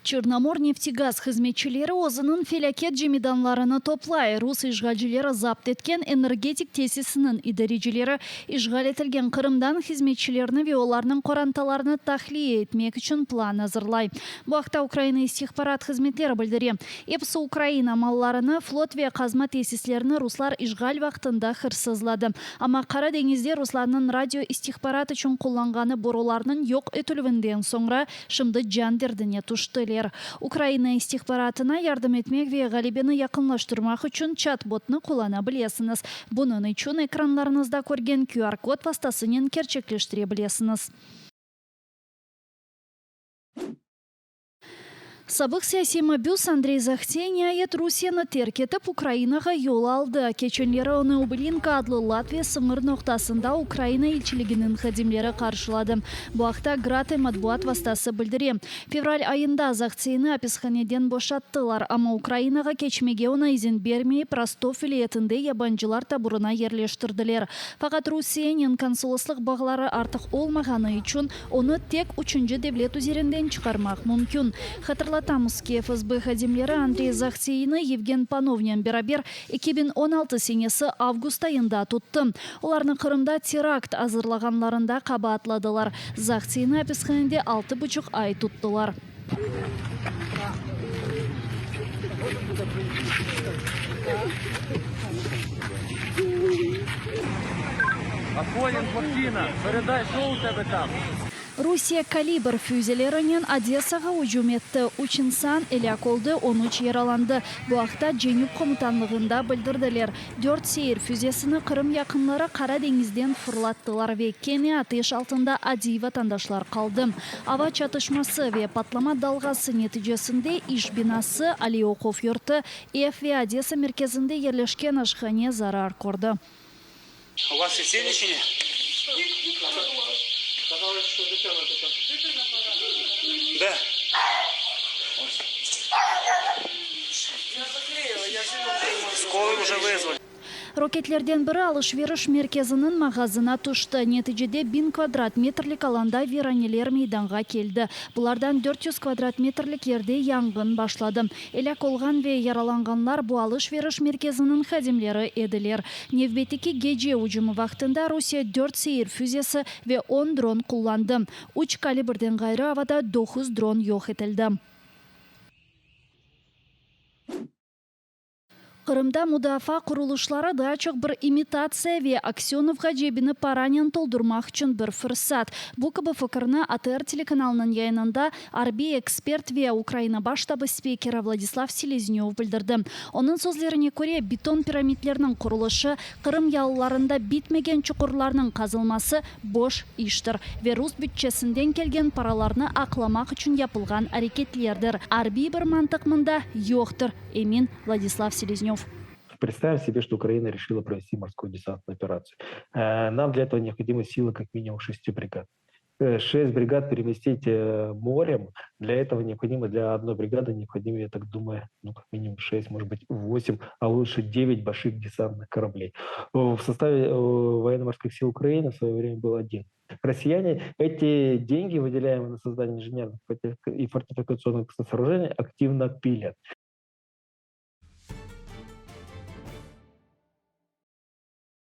Çornomorneftegaz hızmetçileri özüniñ felâket cemidanlarını toplay. Rus işğalcileri zapt etken energetik tesisiniñ idarecileri işğal etilgen Qırımdan hızmetçilerni ve olarnıñ qorantalarını tahliye etmek içün plan azırlay. Bu aqta Ukraina istihbarat hızmetleri bildire. Episi Ukraina mallarını, flot ve qazma tesislerini ruslar işğal vaqtında hırsızladı. Amma Qara deñizde ruslarnıñ radio istihbarat içün qullanğanı borularnıñ yoq etilüvinden soñra şimdi can derdine tüştiler. Ukraina istihbaratına yardım etmek ve ğalebeni yaqınlaştırmaq içün çat-botnı qullana bilesiñiz. Bunıñ içün ekranlarıñızda körgen QR-kod vastasınen kerçekleştire bilesiñiz. Sabıq siyasiy mabüs Andrey Zahtey niayet Rusiyeni terk etip, Ukrainağa yol aldı. Keçenleri onı Oblinka adlı Latviya sıñır noqtasında Ukraina elçiliginiñ hadimleri qarşıladı. Bu aqta Gratı matbuat vastası bildire. Fevral ayında Zahteyni apishaneden boşattılar, amma Ukrainağa keçmege oña izin bermeyip, Rostov vilâyetinde yabancılar taburına yerleştirdiler. Faqat Rusiyenen konsoloslıq bağları artıq olmağanı içün, Onı tek üçünci devlet üzerinden çıqarmaq mümkün. Hatırlatamız ki, FSB hadimleri Andrey Zahteyni Yevgen Panovnen beraber 2016 senesi avgust ayında tuttı. Olarnı Qırımda terakt azırlağanlarında qabaatladılar. Zahteyni apishanede altı buçuq ay tuttılar. Rusiye Kalibr füzelerinen Odessağa ücüm etti, üç insan elâk oldı, 13 yaralandı. Bu aqta Cenüp komutanlığında bildirdiler. Dört seyir füzesini Qırım yaqınları Qara deñizden fırlattılar ve kene ateş altında adiy vatandaşlar qaldı. Ava çatışması ve patlama dalğası neticesinde iş binası, aliy oquv yurtı, ev ve Odesa merkezinde yerleşken aşhane zarar kördi. U vas vse lečeniye? Da. Skoroy uje vızvali. Roketlerden biri alış-veriş merkeziniñ mağazına tüşti. Neticede 1000 kvadrat metrlik alanda viraneler meydanğa keldi. Bulardan 400 kvadrat metrlik yerde yanğın başladı. Elâk olğan ve yaralanğanlar bu alış-veriş merkeziniñ hadimleri ediler. Nevbetteki gece ücümi vaqtında Rusiye dört seyir füzesi ve 10 dron qullandı. Üç Kalibrden ğayrı avada doquz dron yoq etildi. Qırımda mudafaa qurulışları daa çoq bir imitatsiya ve Aksönovğa cebini paranen toldurmaq içün bir fırsat. Bu kibi fikirni ATR telekanalınıñ yayınında arbiy ekspert ve Ukraina Baş ştabı spikeri Vladislav Seleznöv bildirdi. Onıñ sözlerine köre, beton piramidlerniñ qurulışı, Qırım yalılarında bitmegen çuqurlarnıñ qazılması boş iştir ve rus bütçesinden kelgen paralarnı aqlamaq içün yapılğan areketlerdir. Arbiy bir mantıq mında yoqtır, emin Vladislav Seleznöv. Представим себе, что Украина решила провести морскую десантную операцию. Нам для этого необходимы силы как минимум шести бригад. Шесть бригад переместить морем, для этого необходимо, для одной бригады необходимо, я так думаю, ну, как минимум шесть, может быть, восемь, а лучше девять больших десантных кораблей. В составе военно-морских сил Украины в свое время был один. Россияне эти деньги, выделяемые на создание инженерных и фортификационных сооружений, активно пилят.